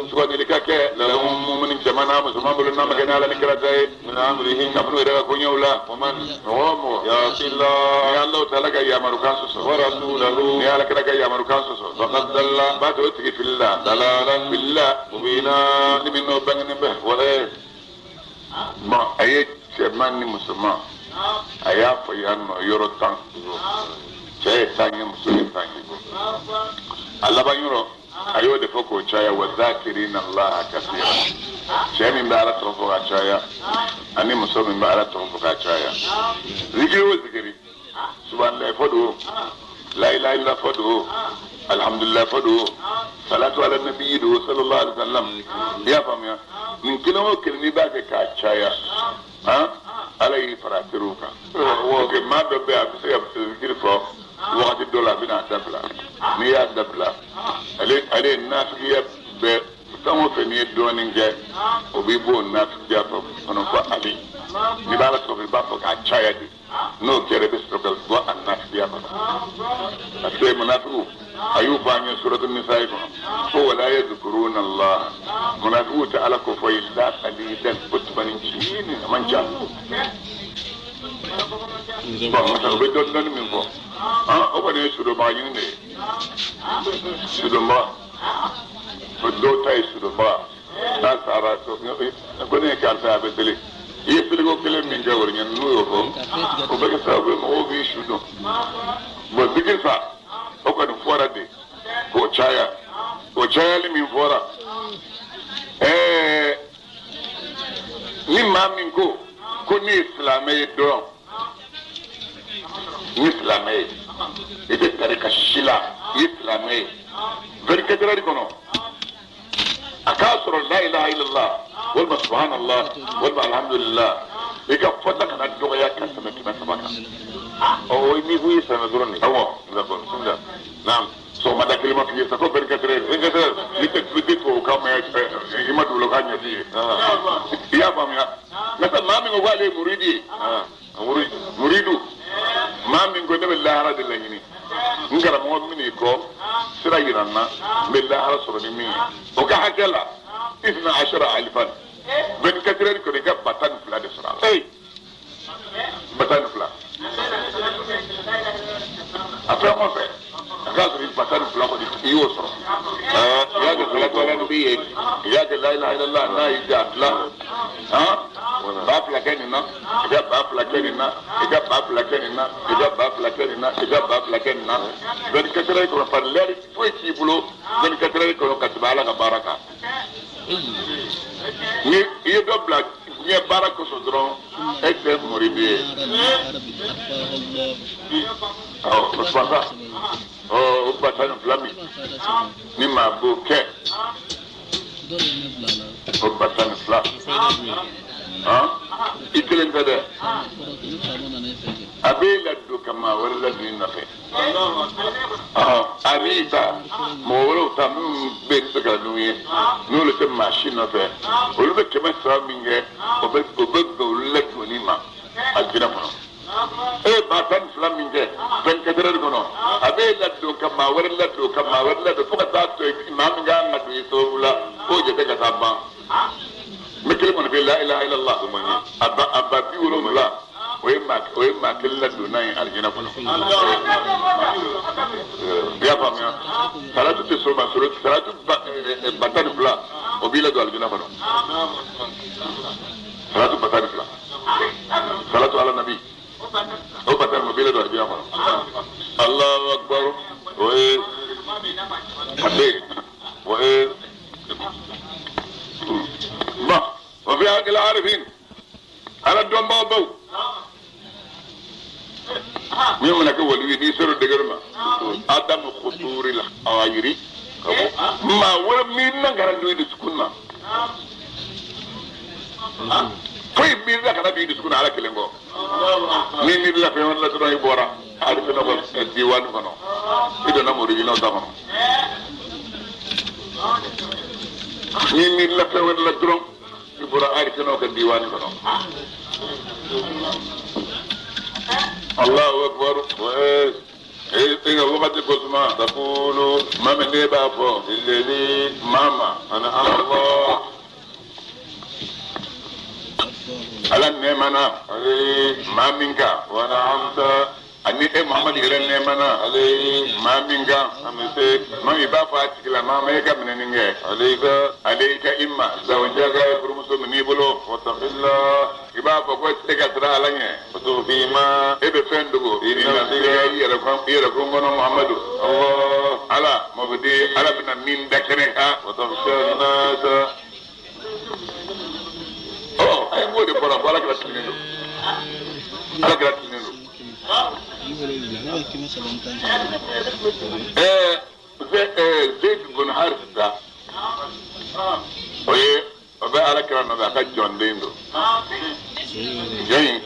Sugandili ka kɛ lahum muminin cɛman n'a musoman bolo n'a ma kɛ n'Ala ni kira ta ye min amrihim kabini u yɛrɛ ka koɲɛw la wa man mɔgɔ o mɔgɔ ya'sillah ni Alahu taala ka yamarukan sɔsɔ wa rasulahu ni Ala kira ka yamarukan sɔsɔ faqad dalla b'a to o tigi filila dalalan filila mubina ni min n'o bangenen bɛ wa bon a ye cɛman ni musoman a y'a fɔ yan nɔ yɔrɔ 10 cɛ ye 10 ye muso ye 10 ye a laban yɔrɔ a y'o de fɔ k'o caya wa zakirina allaha kasira cɛ min bɛ Ala tɔgɔ fɔ ka caya ani muso min bɛ Ala tɔgɔ fɔ ka caya zikiri o zikiri subahanallahi fɔ don la ilaha illa fɔ don alhamdulilayi fɔ don salatu ala nabi don sallallahu alaihi wa sallam i y'a faamuya nin kelen o kelen n'i b'a kɛ k'a caya han Ala y'i fara teriw kan parce que maa dɔ bɛ yen a bɛ se ka zikiri fɔ wagati dɔ la a bɛna a dabila n'i y'a dabila ale ye nafigiya bɛɛ fɛn o fɛn n'i ye dɔɔnin kɛ o b'i bɔ o nafigiya kɔnɔ fɔ ale n'i b'a la tɔgɔ i b'a fɔ k'a caya de n'o kɛra i bɛ sɔrɔ ka bɔ a nafigiya kɔnɔ parce que munafigiw a y'u fɔ an ye suratu nisa'i kɔnɔ ko wala yadhkuruna Allah munafigiw tɛ Ala ko fɔ illa qalilan ko tumani ncinin a man ca bon masa u bɛ dɔɔnin dɔɔnin min fɔ o kɔni ye sudonbaga ɲini de ye sudonbaga o dɔw ta ye sudonbaga n'a sara ko ne ye karisa a bɛ seli i ye seliko kelen min kɛ o ɲɛ n'u y'o fɔ o bɛ kɛ sababu ye mɔgɔw b'i su dɔn bon zikiri sa o kɔni fɔra de k'o caya o cayali min fɔra ni maa min ko ko ne ye silamɛ ye dɔrɔn ni silamɛ ye i tɛ tarika si la i ye silamɛ ye 24 heures kɔnɔ a k'a sɔrɔ la ilaha illallah walima subhanallah walima alhamdulillah i ka fɔta kana dɔgɔya ka tɛmɛ 300 kan. O ni ko i ye silamɛ dɔrɔn de. Awɔ. D'accord, bismillah. Naam. Sɔgɔmada kelen ma f'i ye sa ko 24 heures. 24 heures. N'i tɛ tubabukan mɛn i ma tubabukan ɲɛf'i ye. I y'a faamuya. N'o tɛ maa min ko k'ale ye muridi ye. Muridu. Maa min ko ne bɛ lahara de laɲini. N karamɔgɔ min y'i kɔ sira yira n na n bɛ lahara sɔrɔ ni min ye. O ka hakɛ la isna ashara alifan 24 heures kɔnɔ i ka 12,000 de sɔrɔ a la. 12,000. A fɛn o fɛn a k'a sɔrɔ 12,000 kɔni i y'o sɔrɔ. I y'a kɛ salatu ala nabi ye i y'a kɛ la ilaha illallah n'a y'i diya a dilan 2,000 kɛ nin na i ka 2,000 kɛ nin na i ka 2,000 kɛ nin na i ka 2,000 kɛ nin na i ka 2,000 kɛ nin na 24 heures kɔnɔ par l'heure foyi t'i bolo 24 heures kɔnɔ ka tɛmɛ Ala ka baara kan. Ni i ye dɔ bila diɲɛ baara kosɔn dɔrɔn e tɛ muridi ye. Ɔ o fasa o 12,000 min ni maa b'o kɛ o 12,000 i kelen tɛ dɛ a b'e ladon ka maa wɛrɛ ladon i nɔfɛ. A b'i ta mɔgɔ wɛrɛw ta minnu bɛ yen se ka n'u ye n'olu tɛ maa si nɔfɛ olu bɛ 300 min kɛ o bɛ bɛn olu ladonni ma alijinɛ kɔnɔ. E ye 12,000 min kɛ 24 heures kɔnɔ a b'e ladon ka maa wɛrɛ ladon ka maa wɛrɛ ladon fo ka taa to maa min kan ka don i sababu la k'o jate ka taa ban. N bɛ kelen kɔni fɛ la ilaha illallah a ba 70 o ye maa kelen ladonna ye alijinɛ kɔnɔ. I y'a faamuya salatu tɛ so ma salatu 12,000 o b'i ladon alijinɛ kɔnɔ. Salatu 12,000 salatu ala nabi o 12,000 o b'i ladon alijinɛ kɔnɔ. Allahu akbar o ye a bɛ o ye bon o fi hakili arifin ala dɔnbaaw baw min mana kɛ wali ye n'i sera degere ma adamu kuturi la awayiri maa wɛrɛ min na kana don i dusukun na foyi miiri la kana don i dusukun na Ala kelen kɔ ni miiri la fɛn wɛrɛ la dɔrɔn i bɔra arifin ka diwani kɔnɔ i donna muridinaw ta kɔnɔ ni miiri la fɛn wɛrɛ la dɔrɔn i bɔra arifin ka diwani kɔnɔ. Allahu akbar e ka wagati ko suma taqulu maa min ne b'a fɔ lilladhi mama أنعم الله ala nɛɛmana عليه maa min kan ونعمت ani e Muhamadu yɛrɛ nɛɛmana عليه maa min kan أمسك maa min b'a fɔ a tigila maa ma e ka minɛni kɛ عليك ale ka i ma zawjaka ye furumuso min n'i bolo واتق الله i b'a fɔ ko e ka siran ala ɲɛ وتخفي ما e bɛ fɛn dogo i yɛrɛ kun kɔnɔ Muhamadu الله ala mabudi ala bɛna min da kɛnɛ kan وتخشى الناس ɔ a ye m'o de fɔra ko ala kɛra tilennen don ala kɛra tilennen don Zeyd bin Haritha o ye o bɛ ala kira nɔfɛ a ka jɔnden don jɔn in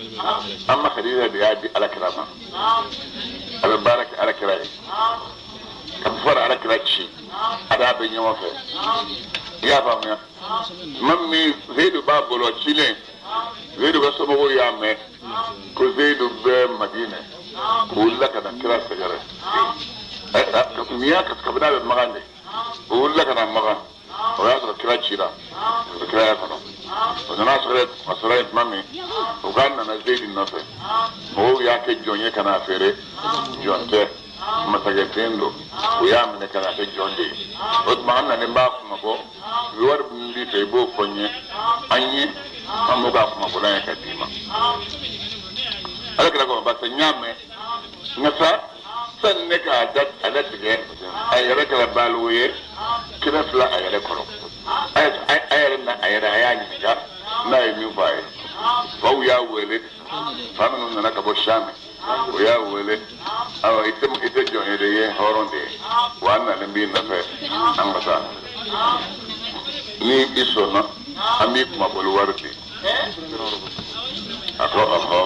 an ma Khadija de y'a di ala kira ma a bɛ baara kɛ ala kira ye ka fara ala kira ci a b'a bɛ ɲɔgɔn fɛ i y'a faamuya tuma min Zeyidu b'a bolo cilen Zeyidu ka somɔgɔw y'a mɛn ko Zeyidu bɛ Madinɛ o wulila ka na kira sɛgɛrɛ nin y'a kabini a bɛ Makan de o wulila ka na Makan o y'a sɔrɔ kira cira o kira y'a kɔnɔ o nana sɔrɔ a sɔrɔ yen tuma min o k'a nana Zeyidu nɔfɛ mɔgɔw y'a kɛ jɔn ye ka n'a feere jɔn tɛ masakɛ den don o y'a minɛ ka n'a kɛ jɔn de ye o tuma an nalen b'a kuma bɔ wari min b'i fɛ i b'o fɔ n ye an ye an b'o k'a kumabɔlan ye ka d'i ma ala kɛra ko parce que n y'a mɛn nka sa sani ne k'a da a latigɛ a yɛrɛ kɛra baliku ye 200 a yɛrɛ kɔrɔ a yɛrɛ na a yɛrɛ a y'a ɲininka n'a ye min fɔ a ye faw y'a wele fa minnu nana ka bɔ Sami o y'a wele awa i tɛ jɔn ye dɛ i ye hɔrɔn de ye wa an nalen b'i nɔfɛ an ka taa ni i sɔnna an b'i kumabɔli wari di a ko ɔhɔ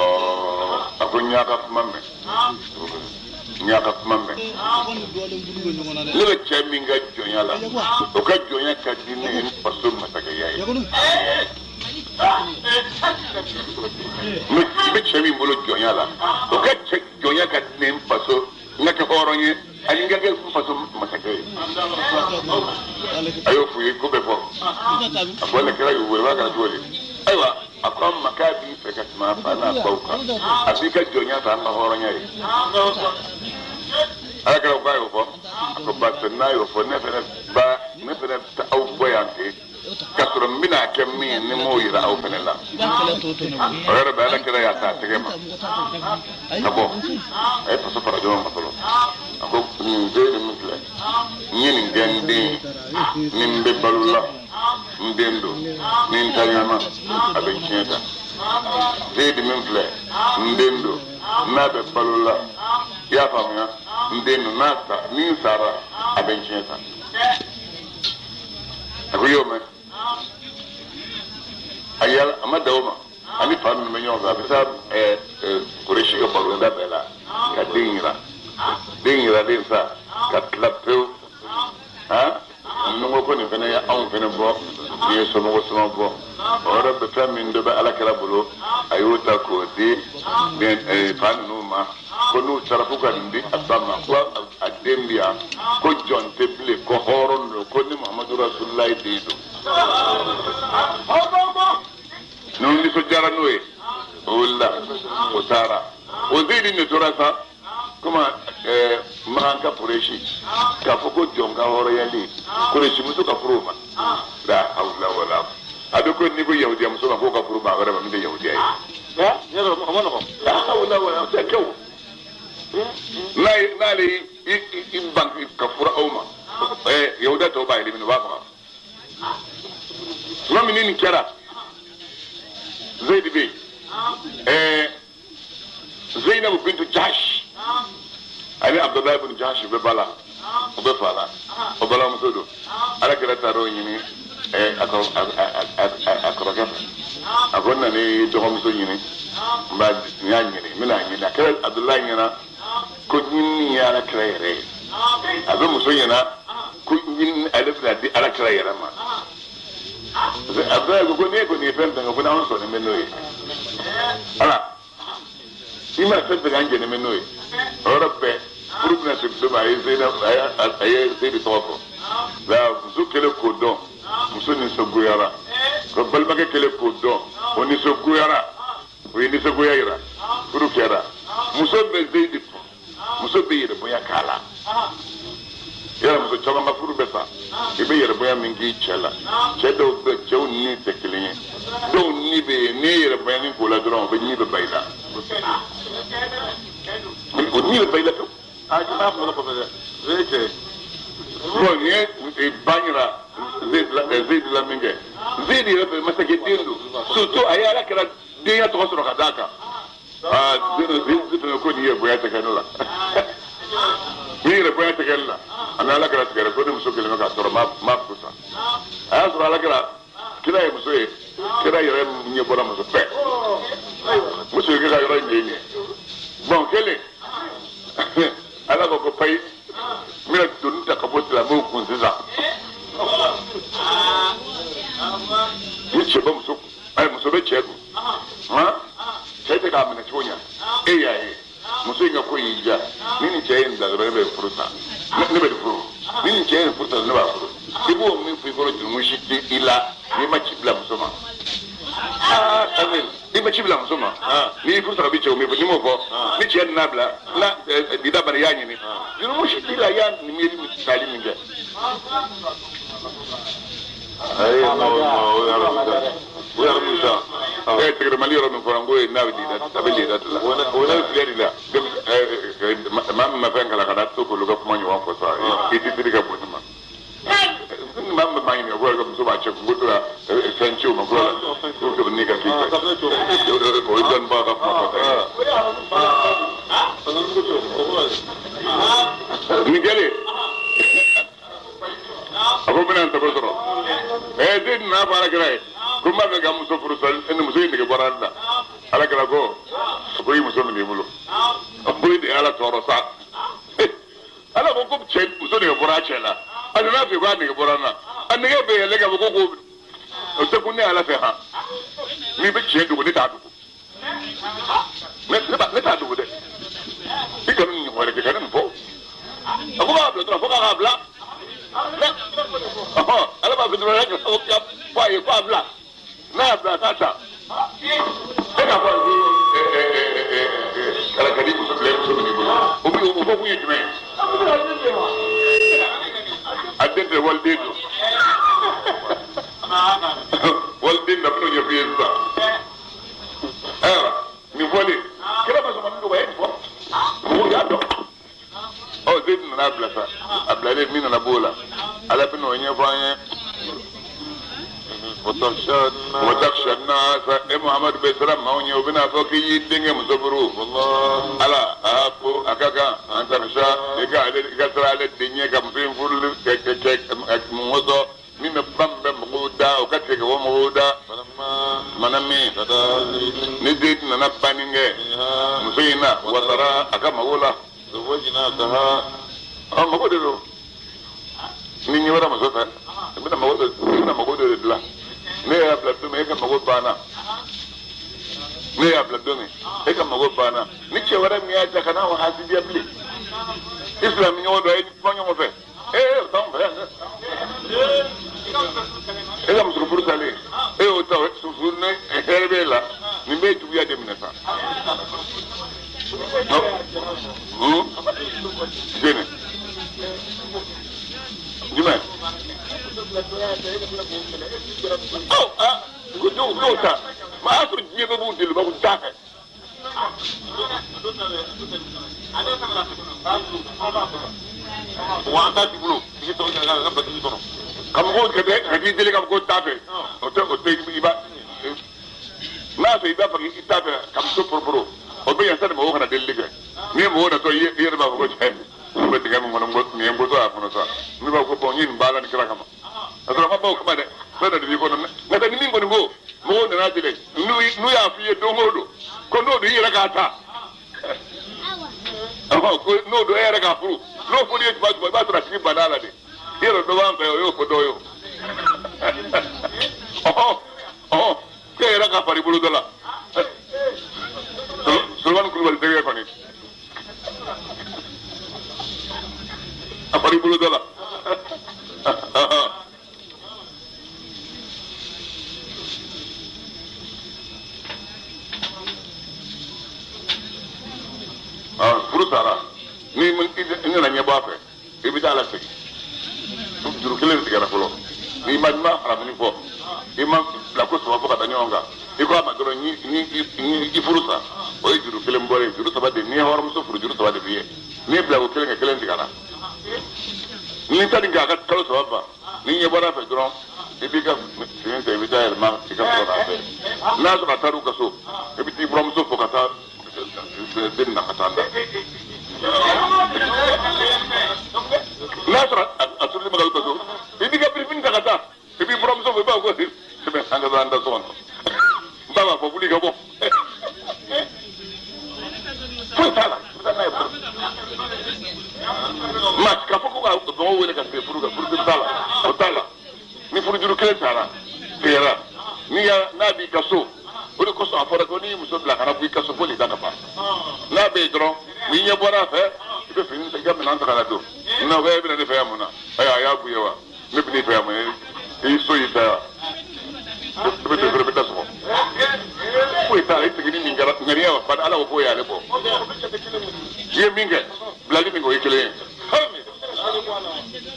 a ko n y'a ka kuma mɛn n y'a ka kuma mɛn ne bɛ cɛ min ka jɔnya la o ka jɔnya ka di ne ye n faso masakɛya ye n bɛ cɛ min bolo jɔnya la o ka jɔnya ka di ne n faso n ka kɛ hɔrɔn ye ani n ka kɛ n faso masakɛ ye a y'o f'u ye ko bɛɛ fɔ a ko ale kɛra y'u wele k'a kɛra cogo di ayiwa a ko an ma k'a b'i fɛ ka tɛmɛ a fa n'a baw kan a b'i ka jɔnya ta an ka hɔrɔnya ye ala kɛra ko a y'o fɔ a ko barisa n'a y'o fɔ ne fɛnɛ ba ne fɛnɛ tɛ aw bɔ yan ten k'a sɔrɔ n bɛna kɛ min ye ni m'o yira aw fɛnɛ la o yɛrɛ bɛ ala kɛra y'a ta a tɛgɛ ma ka bɔ a ye faso fara ɲɔgɔn kan fɔlɔ a ko nin den min filɛ n ye nin kɛ n den ye ni n bɛ balo la n den don ni n taɲana a bɛ tiɲɛ ta Zeyidi min filɛ n den don n'a bɛ balo la i y'a faamuya n den don n'a sa ni n sara a bɛ tiɲɛ ta a ko i y'o mɛn a yala a ma dan o ma ani fa ninnu bɛ ɲɔgɔn fɛ a bɛ taa Kuresi ka baroda bɛɛ la ka den yira den yiralen sa ka tila pewu han ninnu ko nin fɛnɛ ye anw fɛnɛ bɔ nin ye somɔgɔ suma bɔ o yɔrɔ bɛ fɛn min dɔ bɛ ala kira bolo a y'o ta k'o di fa ninnu ma ko n'u taara k'u ka nin di a ba ma ko a den bi yan ko jɔn tɛ bilen ko hɔrɔn don ko ni Muhamadu Rasulullahi den don n'u nisɔndiyara n'o ye o wulila o taara o Zeyidi de tora sa komi Makan ka Kuresi k'a fɔ ko jɔn ka hɔrɔnyali Kuresi muso ka furu o ma la hawla wala a bɛ ko n'i ko yahudiya muso ma k'o ka furu maa wɛrɛ ma min tɛ yahudiya ye o ma nɔgɔn la hawla wala o tɛ kɛ o n'ale i ban ka furu aw ma yahudiya tɔw b'a éliminer u b'a faga tuma min ni nin kɛra Zeyidi bɛ yen Zeinabu bintu Jahsh ani Abdullahi bin Jahsh bɛ ba la o bɛ fa la o balimamuso don ala kɛra taara o ɲini a kɔrɔkɛ fɛ a ko n nana i dɔgɔmuso ɲini n b'a n y'a ɲini n bɛna ɲini a kɛra Abdullahi ɲɛna ko ɲinini ye ala kira yɛrɛ ye a bɛ muso ɲɛna ko ɲinini ale bɛna di ala kira yɛrɛ ma Abdullahi ko n'e kɔni ye fɛn fɛn kɛ ko n'anw sɔnnen bɛ n'o ye ala i mana fɛn fɛn kɛ an jɛnnen bɛ n'o ye o yɔrɔ bɛɛ furu bɛna se don min a ye Zeinabu a ye Zeyidi tɔgɔ fɔ nka muso kɛlen k'o dɔn Muso nisɔngoyara ka balimakɛ kɛlen k'o dɔn, o nisɔngoyara, o ye nisɔngoya yira. Furu kɛra, muso bɛ Zeyidi fɔ, muso bɛ yɛrɛbonya k'a la. Yala muso caman ka furu bɛ sa, i bɛ yɛrɛbonya min k'i cɛ la, cɛ dɔw bɛ, cɛw ni tɛ kelen ye, dɔw ni bɛ yen, n'i ye yɛrɛbonya min k'o la dɔrɔn, o bɛ ni bɛ ban i la, o ni bɛ ban i la pewu. A i b'a kunkolo kɔfɛ dɛ, o ye cɛ ye. Bon, nin ye ba yira Zeyidi la min kɛ, Zeyidi yɛrɛ fɛ masakɛ den don, surtout a ye ala kɛra denya tɔgɔ sɔrɔ ka d'a kan. Aa, Zeyidi fana ko nin ye bonya tɛ kɛ ne la, ni yɛrɛ bonya tɛ kɛ ne la. A ni ala kɛra tigɛra ko ne muso kelen bɛ k'a tɔɔrɔ, m'a furu sa. A y'a sɔrɔ ala kɛra kira ye muso ye, kira yɛrɛ ɲɛ bɔra muso fɛ, muso ye ka yɔrɔ in de ye nin ye. Bon, kelen ala ko payi, n bɛna doni ta ka bɔ silamɛw kun sisan. Ni cɛ bɛ muso kun, ayi, muso bɛ cɛ kun, han, cɛ tɛ k'a minɛ cogo ɲa, e y'a ye muso in ka ko y'i diya, ni nin cɛ ye nin bila dɔrɔn, ne bɛ furu sa, ne bɛ nin furu, ni nin cɛ ye nin furu sa, ne b'a furu. I b'o min fɔ i kɔrɔ, jurumu si tɛ i la n'i ma ci bila muso ma. Aa, n'i ma ci bila muso ma, n'i y'i furu sa ka bi cɛw min fɔ, n'i m'o fɔ, ni cɛ nana bila na dida bana, i y'a ɲini, jurumu si t'i la, i y'a miiri tali min kɛ. Ayi, non non, o yɛrɛ bɛ o yɛrɛ bɛ sa. Ɛ, tigɛrɛmali yɔrɔ min fɔra, n ko n'a bɛ dida, a bɛ dida de la, O ne bɛ tigɛ de la. Maa min ma fɛn kalan, ka na to k'olu ka kuma ɲɔgɔn fɔ sa, i tɛ siri ka bon ne ma. Ni maa min b'a ɲininka ko muso b'a cɛ kun, ko tora fɛn ci o ma, ko ko ne ka k'i fɛ, o ye dɔnnibaga ka kuma fɔta ye. Nin kɛlen, a ko n bɛna n sago sɔrɔ. Ɛɛ, den nana fɔ ala kira ye ko n b'a fɛ ka muso furu sa, ni muso in nege bɔra n na. Ala kira ko, a ko i muso min b'i bolo, a ko i de ye ala tɔɔrɔ sa. Ala ko ko cɛ muso nege bɔra a cɛ la, a nana fɛ ko a nege bɔra n na, a nege bɛ yɛlɛ ka fɔ ko o tɛ kun ne ala fɛ han. N'i bɛ tiɲɛ dogo, ne t'a dogo, ne t'a dogo dɛ. I kana nin ɲɔgɔn wɛrɛ kɛ ka ne nin fɔ. A ko b'a bila dɔrɔn, fo k'a bila. Ala b'a fɔ dɔrɔn fɔ a ye ko a bila, n'a y'a bila a t'a ta. E k'a fɔ ko ka di muso bila, muso min b'i bolo, o bɛ o fɔ kun ye jumɛn ye? A den tɛ, waliden don, waliden na bɛn'o ɲɛf'i ye sisan. Ayiwa, nin fɔlen, kira ma sɔn ka min dogo, a ye nin fɔ, mɔgɔw y'a dɔn. Ɔ, Zeyidi nana bila sa, a bilalen min nana b'o la, ala bɛn'o ɲɛfɔ an ye. Wataksha nasa, e Muhamadu bɛ siran maaw ɲɛ, u bɛna fɔ k'i y'i denkɛ muso furu. Ala a ko a ka kan an taksha, i ka ale, i ka siran ale den ɲɛ ka muso in furu kɛ kɛ mun sɔn min bɛ ba min bɛ mɔgɔw da, o ka tigɛ ka bɔ mɔgɔw da. Mana min ni Zeyidi nana banni kɛ muso in na, wasara a ka mago la. Ɔ, mago de don. Ni ɲɛ wɛrɛ muso fɛ, i bɛna mago dɔ, i bɛna mago dɔ de dilan. Ne y'a bila don min, e ka mago banna. Ne y'a bila don min, e ka mago banna. Ni cɛ wɛrɛ min y'a ja, ka n'a hasidiya bilen. I silamɛ ɲɔgɔn dɔ, e kuma ɲɔgɔn fɛ, ee, o t'anw fɛ yan dɛ. E ka muso furu salen, e y'o ta furu, ni hɛrɛ b'e la, nin bɛɛ ye juguya de minɛ sa. Jɛnɛ jumɛn? Ɔ, aa, ko dɔw dɔw ta ma y'a sɔrɔ diɲɛ bɛɛ b'u deli, u b'a fɔ n t'a fɛ. Wa an t'a t'i bolo, i tɛ ka batigi kɔnɔ. Ka mɔgɔw kɛ ka t'i deli ka fɔ ko t'a fɛ, o tɛ, o tɛ. I b'a n'a fɛ, i b'a fɔ k'i t'a fɛ ka muso poroporo, o bɛ yan sani mɔgɔw kana delili kɛ. N'i ye mɔgɔw natɔ, i yɛrɛ b'a fɔ ko cɛ, n bɛ dingɛ min kɔnɔ, nin ye n bɔtɔ a kɔnɔ sa. Ne b'a fɔ ko bɔn, n ye nin baara nin kira kama, ka sɔrɔ a ma ban o kama dɛ, fɛn dɔ de b'i kɔnɔ. N'o tɛ, ni min kɔni ko mɔgɔw nana deli, n'u y'a f'i ye don o don ko n'o don, i yɛrɛ k'a ta, ko n'o don, e yɛrɛ k'a furu, n'o fɔr'i ye tuma tuma, i b'a sɔrɔ a tigi banna a la de. I yɛrɛ dɔ b'an fɛ, o y'o fɔ dɔ ye o. Ɔhɔn ɔhɔn, k'e yɛrɛ ka fari bolo dɔ la. Solomani Kulubali tɛgɛ kɔni a fari bolo dɔ la. I nana ɲɛbɔ a fɛ i bɛ taa la segin juru kelen tigɛra fɔlɔ n'i ma haramuni fɔ i ma bila ko saba fɔ ka da ɲɔgɔn kan i ko a ma dɔrɔn ni i furu sa o ye juru kelen bɔlen juru saba de n'i ye hɔrɔnmuso furu juru saba de b'i ye n'i ye bila ko kelen kɛ kelen tigɛra ni ta nin kɛ a ka kalo saba ban ni ɲɛ bɔra a fɛ dɔrɔn i b'i ka fini ta i bɛ taa yɛlɛma i ka sɔrɔ a fɛ n'a sɔrɔ a taar'u ka so i bɛ t'i buramuso fo ka taa den na ka taa da n'a sɔrɔ a turuli ma ka so i b'i ka birifini ta ka taa i b'i buramuso fo i b'a fɔ ko sɛbɛn an ka taa an da so kɔnɔ n ba b'a fɔ wuli ka bɔ foyi t'a la i bɛ taa n'a ye ma k'a fɔ ko ka mɔgɔw wele ka se furu kan furu t'a la o t'a la ni furujuru kelen taara tigɛra n'i y'a n'a b'i ka so o de kosɔn a fɔra ko n'i y'i muso bila ka na bɔ i ka so fo lida ka ban n'a bɛ yen dɔrɔn n'i ɲɛ bɔra a fɛ i bɛ fini ta i ka minɛn ta ka na don n'a ko e bɛna ne fɛ yan mun na ayiwa a y'a b'u ye wa ne bɛ n'i fɛ yan mun na i so y'i ta yan i bɛ don i bɛ da sɔgɔ foyi t'a la i seginni min kɛra ŋaniya wa bari ala ko k'o y'ale bɔ i ye min kɛ bilali min kɛ o ye kelen ye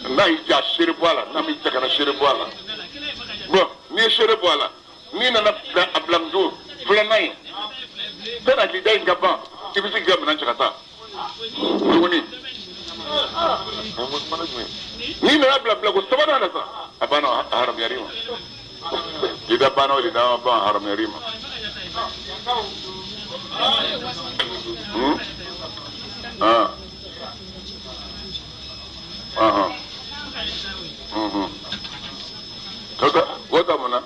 n'a y'i ja seere bɔ a la n'a m'i ja kana seere bɔ a la bɔn n'i ye seere bɔ a la n'i nana a bila muso filanan ye sani a k'i da in ka ban i bɛ se k'i ka minɛn cɛ ka taa tuguni n'i nana bila ko sabanan na sa a banna a haramuyar'i ma i da banna o de da ban haramuyar'i ma. Wata mun na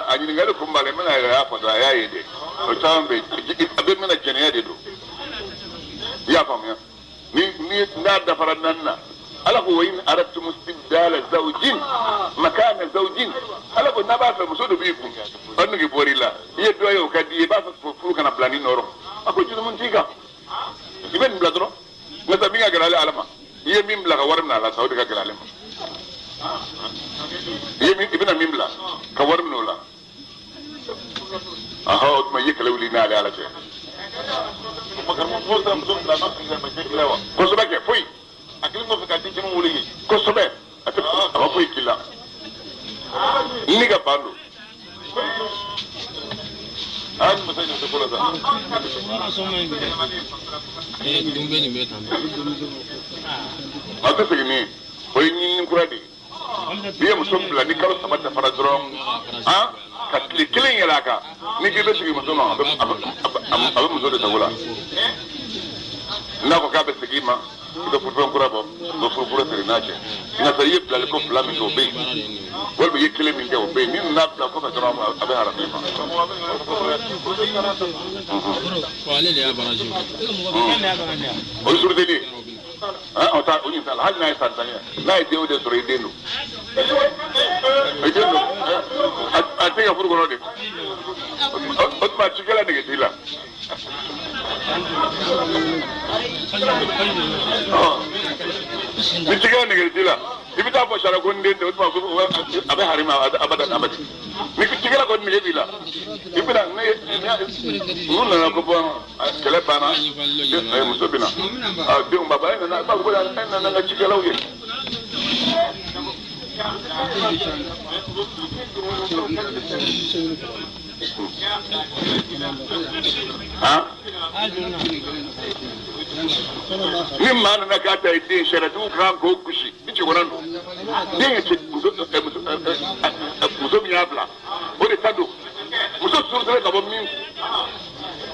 a ɲininkali kun b'a la n bɛna yɛrɛ y'a fɔ dɔrɔn a y'a ye de o caman bɛ a bɛ bɛna jɛnɛya de don i y'a faamuya ni n'a dafara naani na ala ko wa in aradtum istibdala zawjin makana zawjin ala ko n'a b'a fɛ muso dɔ b'i kun o nege bɔr'i la i ye dɔ ye o ka di i ye i b'a fɛ furu kana bila ni nɔrɔ a ko jurumu t'i kan i bɛ nin bila dɔrɔn nka sa min ka gɛlɛn ale ala ma i ye min bila ka wari minɛ a la sa o de ka gɛlɛn ale ma i bɛna min bila ka wari minɛ o la ahɔ o tuma i ye kɛlɛ wuli n'ale ala cɛ kosɛbɛ kɛ foyi kosɛbɛ a tɛ a ma foyi k'i la ni ka ban don. A tɛ segin ni o ye ɲinini kura de ye n'i ye muso bila ni kalo saba dafara dɔrɔn ka tile kelen yɛlɛ a kan n'i k'i bɛ segin muso ma a bɛ muso de sago la n'a ko k'a bɛ segin i ma i bɛ furufɛn kura bɔ i bɛ furufura siri n'a cɛ nka sa i ye bilali ko fila min kɛ o bɛ yen walima i ye kelen min kɛ o bɛ yen ni nana bila kɔfɛ dɔrɔn a bɛ haramu i ma. O ye suruteli ye o t'a o ɲin t'a la hali n'a ye san tan ye n'a ye den o den sɔrɔ i den don i den don a tɛ ka furu kɔnɔ de o tuma cikɛla nege t'i la. Ni cikɛla nege t'i la i bɛ taa fɔ sariya ko n den tɛ o tuma a bɛ harima abadan abadi ni cikɛla kɔni nege b'i la i bɛna ne n'u nana ko bɔn kɛlɛ banna muso bɛ na denw baba e nana b'a fɔ ko e nana n ka cikɛlaw ye. Ni maa nana k'a ta i den sariyatigiw kan k'o gosi ni cɛkɔrɔba don den ye muso min y'a bila o de ta don muso surusera ka bɔ min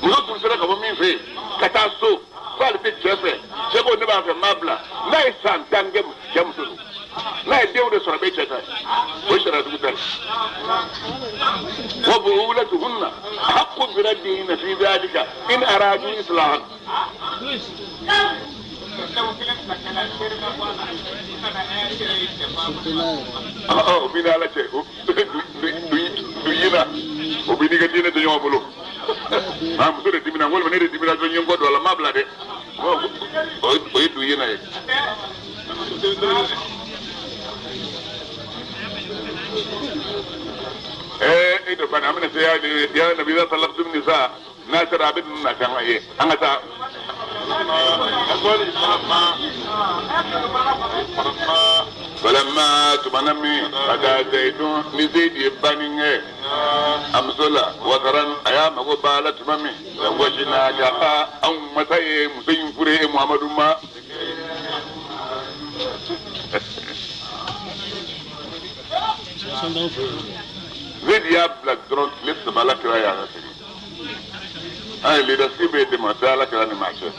muso surusera ka bɔ min fɛ yen ka taa so k'ale tɛ cɛ fɛ cɛ ko ne b'a fɛ n b'a bila n'a ye san tan kɛ cɛ muso don n'a ye denw de sɔrɔ a bɛ cɛ ta ye o ye sariyatigiw ta ye wa bu'ulatuhunna ahaqqu bi raddihinna fi dhalika in aradu islahan. O b'i ni ala cɛ du yina o b'i n'i ka diinɛ to ɲɔgɔn bolo muso de dimina walima ne de dimina dɔrɔn n ye n kɔ don a la n m'a bila dɛ o ye du yina ye. E de bana an bɛna se ya nabi za talaqtum nisa N'a sera a bɛ ninnu nati an ka ye an ka taa. Falamma tumana min qada Zayidun ni Zayidi ye banni kɛ a muso la wataran a y'a mago b'a la tuma min zawwajnakaha anw masa ye muso in furu e Muhamadu ma. Zayidi y'a bila dɔrɔn tile 3 Ala kira y'a lasegin. An ye leadership bɛ dɛmɛ a tɛ Ala kira ni maa cɛ.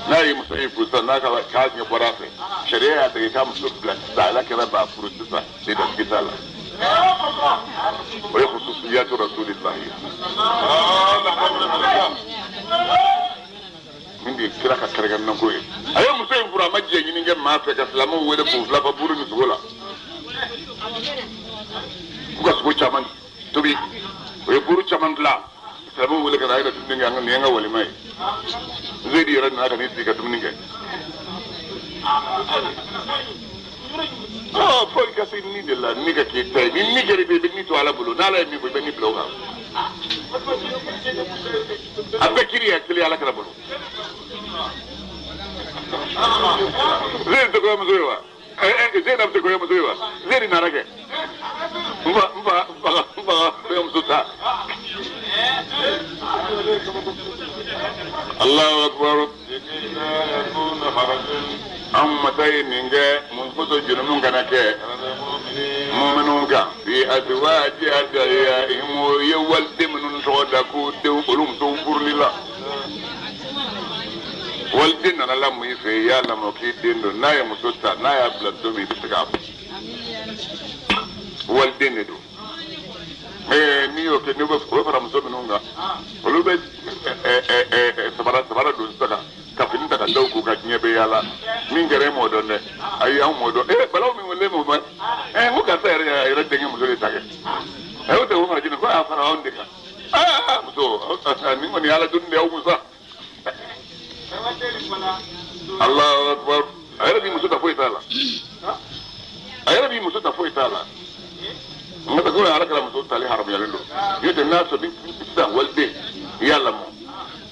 N'a ye muso in furu sisan n'a ka k'a ɲɛ bɔra a fɛ sariya y'a tigɛ k'a muso bila sisan Ala kira b'a furu sisan leadership t'a la. O ye khususiyatu rasulillahi. Min de ye kira ka kɛrɛnkɛrɛnnako ye. A ye muso in furu a ma jɛ ɲini kɛ maa fɛ ka silamɛw wele k'u filafa buru ni sogo la. K'u ka sogo caman tobi o ye buru caman dilan. Silamɛw wele ka na a yɛrɛ dumuni kɛ nin ye n ka walima ye. Zeyidi yɛrɛ nana ka n'i sigi ka dumuni kɛ. Fo i ka se ni de la ni ka k'i ta ye ni ni kɛra i bɛ ni to Ala bolo n'Ala ye min fɔ i bɛ ni bila o kan. A bɛɛ kiri ya kelen Ala kira bolo. Zeyidi tɛ kɔɲɔmuso ye wa? Zeynab tɛ kɔɲɔmuso ye wa? Zeyidi nana kɛ. N fa ka kɔɲɔmuso ta. Allahu akbar. An masa ye nin kɛ mun kosɔn jurumu kana kɛ muminun kan fi azwaji adiyaihim o ye waliden minnu tɔgɔ da k'u denw olu musow furuli la. Waliden nana lamɔ i fɛ i y'a lamɔ k'i den don n'a ye muso ta n'a y'a bila don min i bɛ se k'a fɔ waliden de don. N'i y'o kɛ n'i bɛ o bɛ fara muso minnu kan olu bɛ sabara don sisan ka fini ta ka da u kun ka diɲɛ bɛ yaala min kɛra e m'o dɔn dɛ ayi anw m'o dɔn balaw min wele m'o ma n ko karisa yɛrɛ y'a yɛrɛ denkɛ muso de ta kɛ o tɛ o fara jɛnɛ ko a fara anw de kan muso nin kɔni ye Ala doni de y'aw musa. Allahu akbar. A yɛrɛ b'i muso ta foyi t'a la. A yɛrɛ b'i muso ta foyi t'a la. N ka ko Ala kɛra muso tali haramuyalen don. N'o tɛ n'a sɔrɔ ni sisan waliden i y'a lamɔ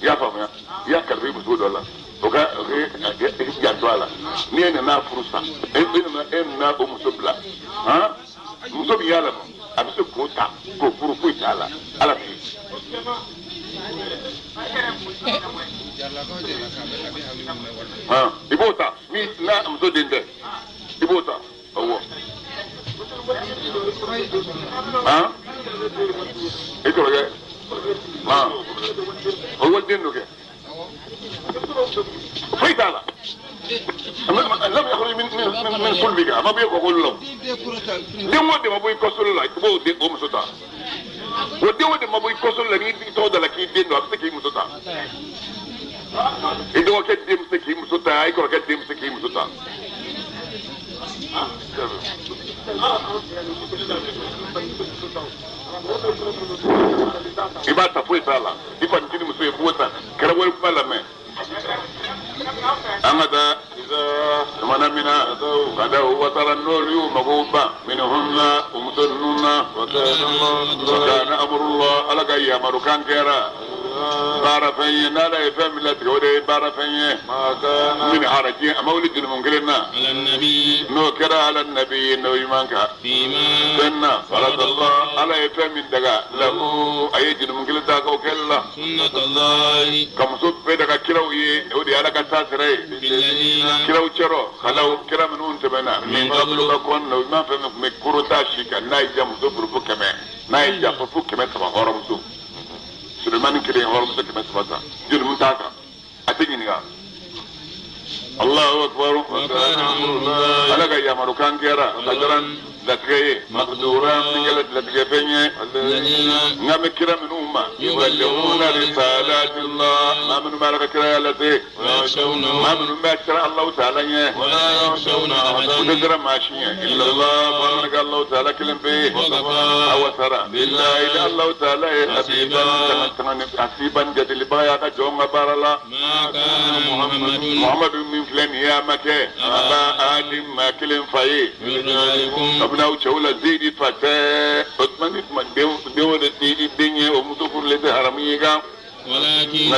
i y'a faamuya i y'a kalifa i muso dɔ la o ka janto a la ni e nana furu sa e nana o muso bila muso min y'a lamɔ a bɛ se k'o ta k'o furu foyi t'a la Ala fɛ yen. I b'o ta ni n'a muso den tɛ i b'o ta awɔ. I kɔrɔkɛ o waliden don kɛ foyi t'a la. Lam yakhruj min sulbika a ma bɔ i kɔkɔli la o. Den o den ma bɔ i kɔsoli la i b'o den o muso ta. O den o den ma bɔ i kɔsoli la n'i tɔgɔ da la k'i den don a bɛ se k'i muso ta. I dɔgɔkɛ den bɛ se k'i muso ta i kɔrɔkɛ den bɛ se k'i muso ta. I b'a ta foyi t'a la i fa ni muso ye b'o ta kɛra wari kuma lamɛn. An ka taa tumana min na ka da o wasara n'olu y'u mago ban minhunna o muso ninnu na wa kana amrullah Ala ka yamarukan kɛra baara fɛn ye n'Ala ye fɛn min latigɛ o de ye baara fɛn ye min haraji a ma wuli jurumu kelen na n'o kɛra ala nabi n'o ɲuman kan fɛn na faradallah Ala ye fɛn min daga lahu a ye jurumu kelen ta k'o kɛli la ka muso bɛɛ daga kiraw ye o de ye Ala ka taa sira ye kiraw cɛrɔ kalaw kira minnu tɛmɛna min qablu ka kɔn na o ɲuman fɛn min tun bɛ koro t'a si kan n'a ye ja muso furu fo 100 n'a ye ja fo 300 hɔrɔnmuso Sulemani kelen hɔrɔnmuso 300 ta jurumu t'a kan a tɛ ɲininka. Allahu akbar. Ala ka yamarukan kɛra qadaran latigɛ ye maqduran min kɛra latigɛ fɛn ye n ka bɛ kira minnu ma yuballighuna risalatillah maa minnu bɛ Ala ka kiraya lase maa minnu bɛ siran Alahu taala ɲɛ u tɛ siran maa si ɲɛ illallah fo mana kɛ Alahu taala kelen pe ye a wasara billahi ni Alahu taala ye hasiban jatelibaga y'a ka jɔn ka baara la. Muhamadu min filɛ nin ye a ma kɛ aba adi maa kelen fa ye kabini aw cɛw la Zeyidi fa tɛ Osmani tuma den o de tɛ i den ye o muso furulen tɛ. haramu y'i kan. ولكن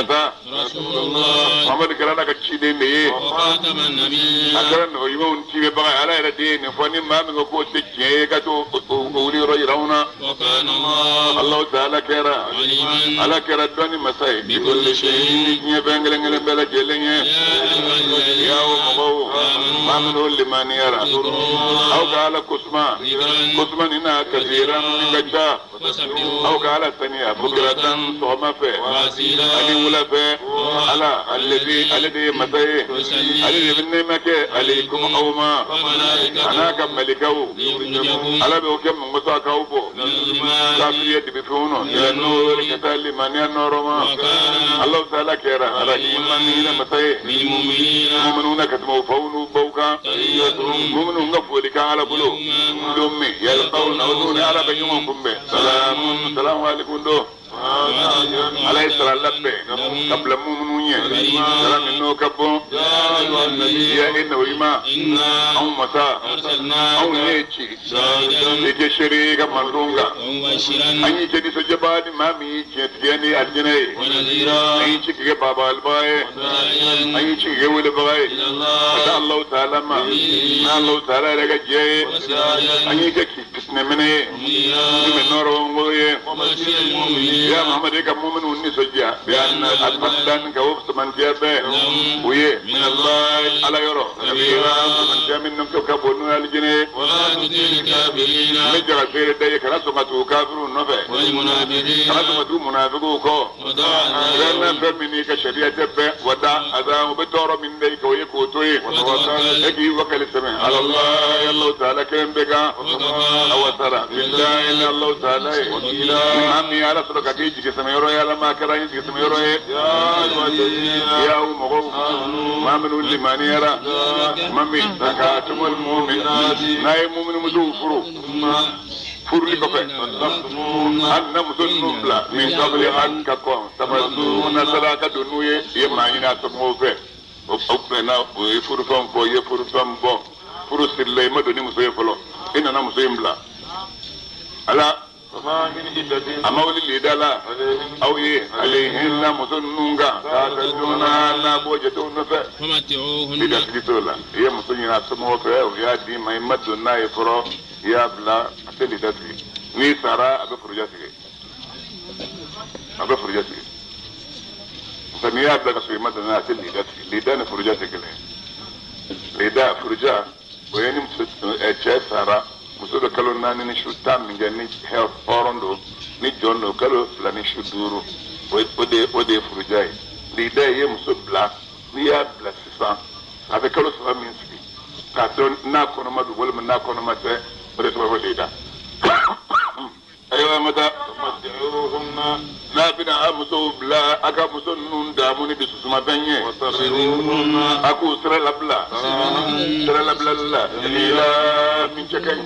رسول الله محمد kɛra Ala ka ciden de ye. وخاتم النبيين A kɛra nɔgɔ ɲumanw cibaga ye. Ala yɛrɛ de ye nin fɔ ni maa min ko k'o tɛ tiɲɛ ye ka t'o wuli yɔrɔ yira anw na. وكان الله Alahu taala kɛra عليما Ala kɛra dɔnni masa ye. بكل شيء Ni diɲɛ fɛn kelen kelen bɛɛ lajɛlen ye. يا أيها الذين Ya o mɔgɔw maa minnu limaniyara aw ka Ala kosuma kosuma nin na kasiran min ka ca وسبحوه aw ka Ala saniya bukuratan sɔgɔma fɛ ani wula fɛ. Ala ale de ye masa ye, ale de bɛ nɛɛma kɛ aleikum aw ma a n'a ka malikaw. Ala bɛ o kɛ mun kosɔn a k'aw bɔ kafiriya dibi fɛnw nɔ ila nɔɔri ka taa limaniya nɔɔrɔ ma. Alahu taala kɛra rahiman hinɛ masa ye بالمؤمنين muminun na ka tɛmɛ u faw n'u baw kan. Muminun ka foli kan Ala bolo don min yalqawna o ni Ala bɛ ɲɔgɔn kunbɛn. Salamun salamu alaikum don. Ala ye sara labɛn ka bila muminu ɲɛ sara min n'o ka bon. يا أيها النبي Ya e nabi إنا anw masa أرسلناك anw ye ci i kɛ seere ye ka mantonw kan. ومبشرا An y'i kɛ nisɔndiyabaa ni maa min y'i tiɲɛtigiya ni alijinɛ ye. ونذيرا An y'i ci k'i kɛ baabaalibaga ye. وداعيا An y'i ci k'i kɛ welebaga ye إلى ka الله taa Alahu taala ma n'a Alahu taala yɛrɛ ka jɛ ye. وسراجا An y'i kɛ fitinɛminɛ ye منيرا min bɛ nɔrɔ ye. وبشر المؤمنين Ya Muhammad e ka muminu nisɔndiya bi anna alfadan ka o samantiya bɛɛ o ye min Allah ala yɔrɔ kabira samantiya min ka bon n'o ye alijinɛ ye. ولا تطع الكافرين Ne jaga feere da ye kana sɔn ka tugu kafiriw nɔfɛ, والمنافقين kana sɔn ka tugu munafigiw kɔ. ودع Fɛn na fɛn min n'i ka sariya tɛ bɛn wada a o bɛ tɔɔrɔ min da i kan o ye k'o to yen. E k'i wakali sɛmɛ ala Alahu taala kelen bɛ kan a wasara bilahi Alahu taala ye. Ni maa min ye Ala sɔrɔ ka k'i jigi sɛmɛ yɔrɔ ye, Ala ma kɛra n jigi sɛmɛ yɔrɔ ye. Ya aw mɔgɔw maa minnu limaniyara maa min zakatumul mu'minati n'a ye mumini musow furu furuli kɔfɛ hali na muso ninnu bila min kabili an ka kɔn tabasu na saraka don n'u ye i ye maa ɲini a somɔgɔw fɛ o bɛnna o ye furufɛnw fɔ i ye furufɛn bɔ furu sirila i ma don ni muso ye fɔlɔ i nana muso in bila ala a ma wuli lida la aw ye ale hinna muso ninnu kan k'a ka donna n'a b'o jatew nɔfɛ فمتعوهن i ka sigi t'o la i ye muso ɲini a somɔgɔw fɛ u y'a d'i ma i ma don n'a ye fɔlɔ i y'a bila a tɛ lida sigi n'i sara a bɛ furuja sigi a bɛ furuja sigi nka n'i y'a bila ka sɔrɔ i ma don n'a ye a tɛ lida sigi lida ni furuja tɛ kelen ye lida furuja o ye ni muso cɛ sara muso bɛ kalo 4 ni su 10 min kɛ ni hɔrɔn don ni jɔn don kalo 2 ni su 5 o de ye furuja ye. Lida ye muso bila n'i y'a bila sisan a bɛ kalo 3 min sigi k'a dɔn n'a kɔnɔma don walima n'a kɔnɔma tɛ o de tɔgɔ ko lida. Ayiwa an ka taa n'a bɛna a musow bila a ka muso ninnu daamu ni dususumafɛn ye a k'u sira labila sira labilali la ila min cɛ ka ɲi.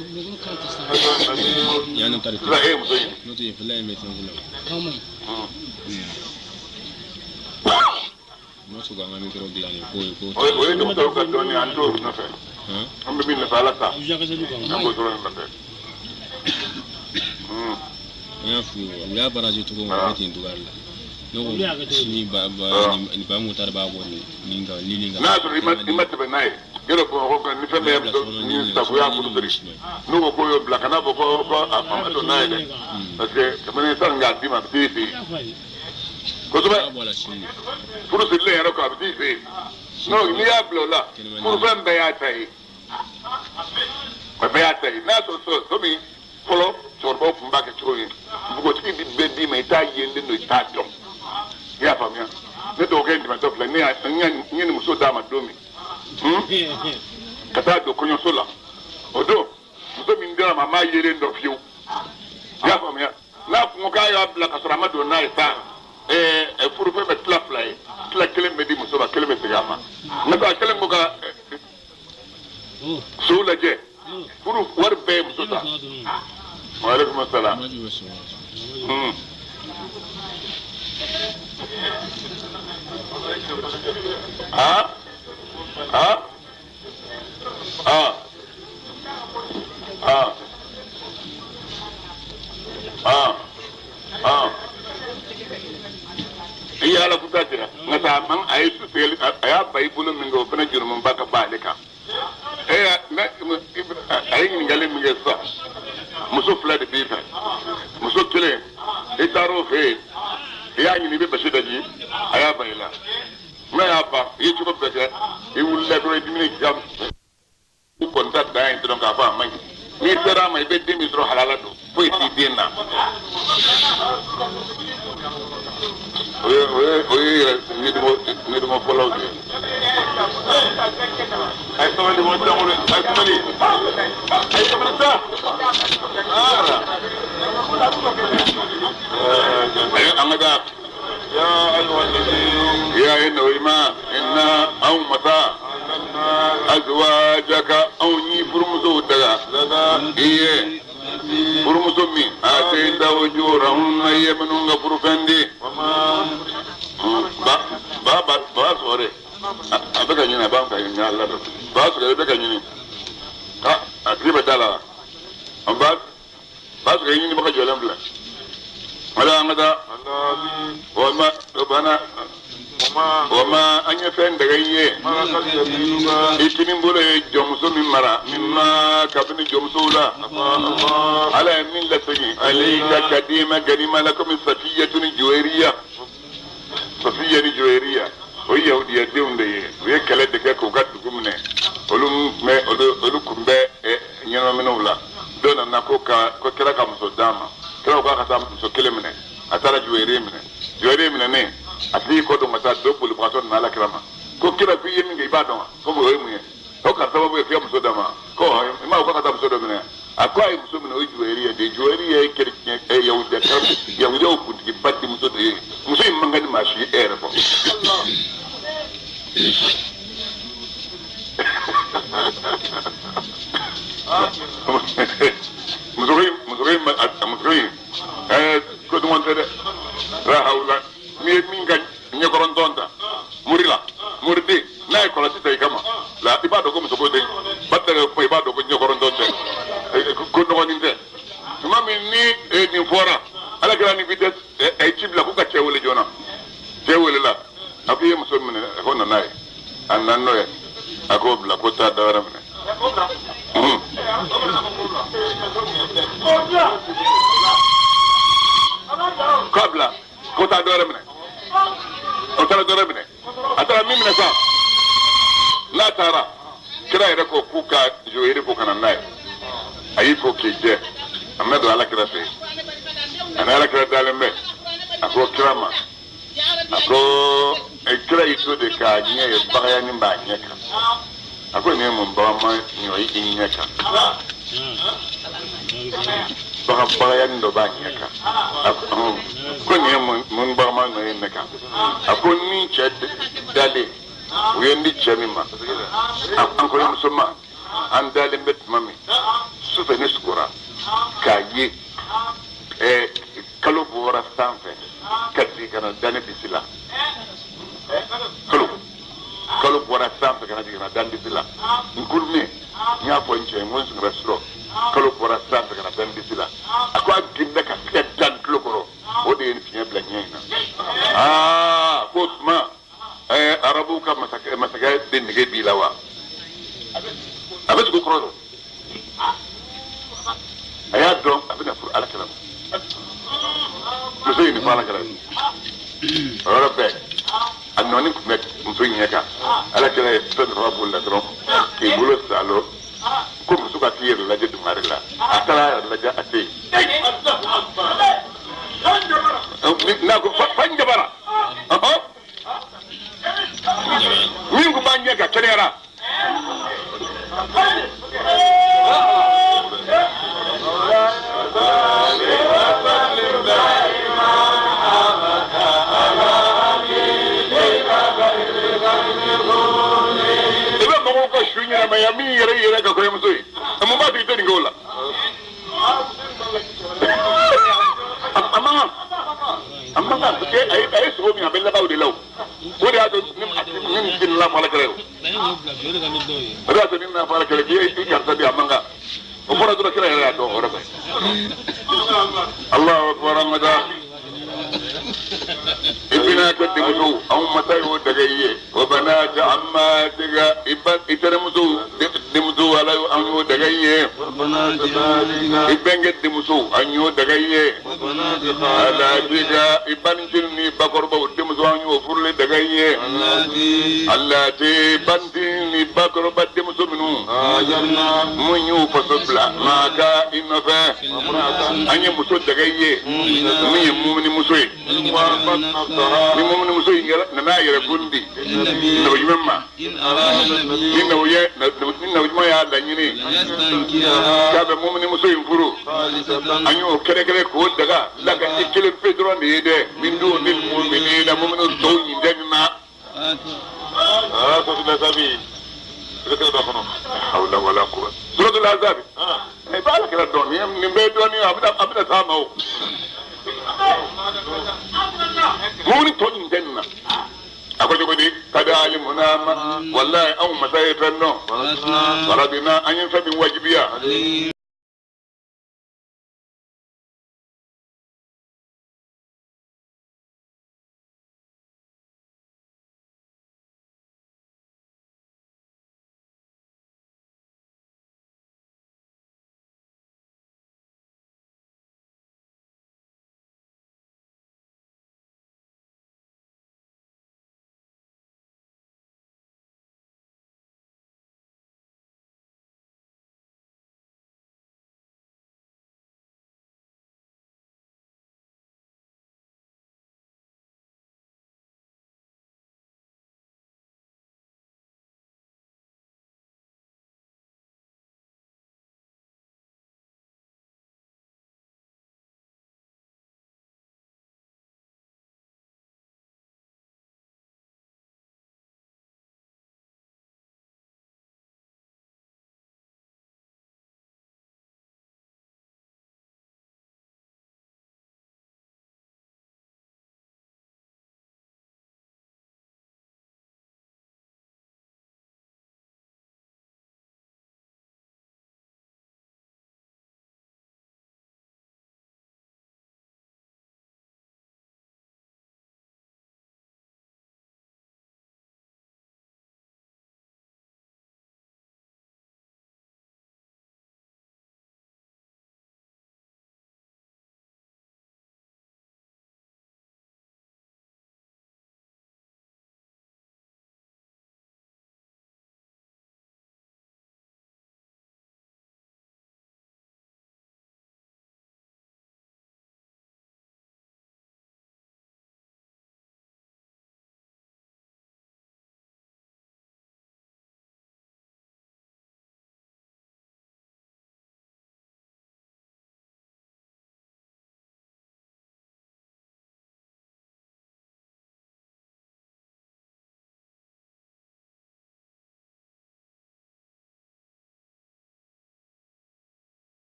يعني طريق Sisan e ye muso ɲini. نطيف لا يميتون ما سوق عم يكرو دلاني كوي كو O ye dɔgɔtɔrɔ ka dɔnni an t'o nɔfɛ ها an bɛ min nɔfɛ Ala ta an b'o dɔrɔn nɔfɛ. أنا في ولا براجي تقوم بيتين تقال لا نقول سني با با ni ba mu tar ba ko ni ni nga ni ni nga N'a sɔrɔ i ma tɛmɛ n'a ye yɔrɔ Bamakɔ kan ni fɛn bɛɛ ye muso ni sagoya furu siri n'u ko k'o y'o bila kana fɔ ko a ma don n'a ye dɛ parce que kabini sanni k'a d'i ma a bɛ t'i fɛ yen kosɛbɛ ba la sini furu sirilen yɛrɛ kɔ a bɛ t'i fɛ yen non n'i y'a bila o la furufɛn bɛɛ y'a ta ye a bɛɛ y'a ta ye n'a sɔrɔ komi fɔlɔ cɛkɔrɔbaw tun b'a kɛ cogo min npogotigi bi bɛɛ d'i ma i t'a yelen don i t'a dɔn i y'a faamuya ne dɔgɔkɛ in tɛmɛtɔ filɛ ne y'a n ye nin muso d'a ma don min ka taa don kɔɲɔso la o don muso min dira ma a m'a yelen dɔn fiyewu i y'a faamuya n'a kun ko k'a y'a bila ka sɔrɔ a ma don n'a ye sa furufɛn bɛ tila 2 ye tila kelen bɛ di muso ma kelen bɛ segin a ma n'o tɛ a kelen ko ka sow lajɛ furu wari bɛɛ ye muso ta. Waaleykum salaam. ما جو سو Ah ah ah ah ah ah ah. ban i bolo min kɛ o fana jurumuba ka ban ale kan. A ye ɲininkali min kɛ sisan, muso fila de b'i fɛ, muso kelen i taara o fɛ yen, i y'a ɲini i bɛ basi daji, a y'a ban i la. N'a y'a ban, i ye cogo bɛɛ kɛ, i wulila dɔrɔn i dumuni k'i ka i kɔni ta dan ye dɔrɔn k'a fɔ a man ɲi. N'i sera a ma i bɛ den min sɔrɔ halala don, foyi t'i den na. O ye yɛrɛ ɲɛdɔgɔ fɔlɔw de ye. A ye sabali mɔgɔ tɛ a ye sabali. A ye sabali sa. An ka taa. Ya ayyuha inna anw masa azwajaka anw y'i furumusow daga i ye furumuso min a tɛ da o jurahunna i ye minnu ka furufɛn di ba ba sɔrɔ de a bɛ ka ɲini a b'an ka ɲini ala dɔn ba sɔrɔ i bɛ ka ɲini a tigi bɛ da la ba sɔrɔ i ɲinibaga jɔlen filɛ. Wala an ka taa o ma an ye fɛn daga i ye i kini bolo ye jɔnmuso min mara min ma kabini jɔnmusow la ala ye min lasegin alayka ka d'i ma ganima la komi Safiyatu ni Juwayiriya. Safiya ni Juwayiriya o ye yahudiyadenw de ye, u ye kɛlɛ de kɛ k'u ka dugu minɛ, olu kun bɛ ɲɛnamaminɛw la. Dɔw nana ko kira ka muso d'a ma, kira ko k'a ka taa muso kelen minɛ, a taara Juwayiriya minɛ. Juwayiriya minɛnen a tigi kɔ don ka taa dɔ bolibagatɔ nana ala kira ma ko kira k'i ye min kɛ i b'a dɔn wa, ko o ye mun ye, ko ka sababu ye k'i ka muso d'a ma, ko i m'a fɔ k'a ka taa muso dɔ minɛ, a ko a ye muso minɛ o ye Juwayiriya de ye. Juwayiriya ye chrétien yahudiyaw kuntigiba denmuso de ye, muso in man kan ni maa si ye e yɛrɛ fɔ. Muso in ko duman tɛ dɛ, la hawla. N'i ye min ka ɲɛkɔrɔntɔn ta mori la, moriden n'a ye kɔlɔsi ta i kama la, i b'a dɔn ko muso ko den ba tɛ kuma, i b'a dɔn ko ɲɛkɔrɔntɔn tɛ, ko nɔgɔnin tɛ. Tuma min ni nin fɔra ala kɛra ni vitesse a ye ci bila ko ka cɛ wele joona. Cɛ welela, a ko i ye muso minɛ, a ko nana ye, a nana n'o ye, a k'o bila ko taa da wɛrɛ minɛ. K'a bila ko taa dɔ wɛrɛ minɛ, o taara dɔ wɛrɛ minɛ, a taara min minɛ sa, n'a taara kira yɛrɛ ko k'u ka Juwayiri ko ka na n'a ye, a y'i ko k'i jɛ, a ma don ala kira fɛ yen, a ni ala kira dalen bɛ, a ko kira ma, a ko kira y'i to de k'a ɲɛ ye bagayani b'a ɲɛ kan, a ko nin ye mun bagama ɲɔ ye i ɲɛ kan, bagayani dɔ b'a ɲɛ kan, ko nin ye mun bagama nɔ ye ne kan, a ko ni cɛ dalen u ye n di cɛ min ma, an kɔɲɔmuso ma, an dalen bɛ tuma min sufɛ ne sugora k'a ye kalo bɔra sanfɛ ka jigin ka na da ne disi la, kalo bɔra sanfɛ ka na jigin ka na da n disi la, n kurunnen n y'a fɔ n cɛ ye n ko n sugora surɔ, kalo bɔra sanfɛ ka na da n disi la, a ko a girinna ka se ka da n tulo kɔrɔ, o de ye n fiɲɛ bila ɲɛ in na. Aa ko tuma arabuw ka masakɛ de nege b'i la wa, a bɛ sogo kɔrɔ dɔn, a y'a dɔn a bɛna furu ala kira ma, muso in nin fɔ ala kira ye, o yɔrɔ bɛɛ a nɔɔni tun bɛ muso in ɲɛ kan, ala kira ye fɛn dɔ bolo la dɔrɔn k'i bolo salo ko muso ka t'i yɛrɛ lajɛ dungare la, a taara a yɛrɛ lajɛ a tɛ yen. N'a ko fan jabara min tun b'a ɲɛ kan kɛnɛyara. I bɛ mɔgɔw ka su ɲɛnamaya min yɛrɛ yɛrɛ ka kɔɲɔmuso ye, mun b'a to i tɛ nin kɛ o la? A man kan, a man kan, parce que a ye sogo min a bɛ laban o de la o. O de y'a to ni nin la fɔ ala kɛra ye o. O de y'a to ni na fɔ ala kɛra k'i karisa bi a man kan. O fɔra dɔrɔn kira yɛrɛ y'a dɔn o yɔrɔ bɛɛ. Alahu akibar an ka taa. I bɛna kɛ denmuso anw masa y'o daga i ye o banata amma Ammatika i terimuso denmuso ala an y'o daga i ye. I bɛnkɛ denmuso an y'o daga i ye. Alatika i banicinin ni bakɔrɔbaw denmuso an y'o furulen daga i ye. Alati banicinin ni bakɔrɔba denmuso minnu mun y'u faso bila maa ka i nɔfɛ an ye muso daga i ye min ye mumini muso ye. Ni mumini muso in nana a yɛrɛ kun di nabi jumɛn ma ni nabi jumɛn y'a laɲini k'a bɛ mumini muso in furu an y'o kɛrɛkɛrɛ k'o daga laka i kelen pe dɔrɔn de ye dɛ min don ni mumini na mumini tɔw ɲin tɛ nin na. Hawla wala quwwata. Suratul Ahzab. I b'a la kɛra dɔɔni nin bɛɛ ye dɔɔni a bɛna s'a ma o. Mumini tɔ ɲin tɛ nin na. A ko cogo di kadi alimuna ma walayi anw masa ye fɛn dɔn. Faradina an ye fɛn min wajibiya.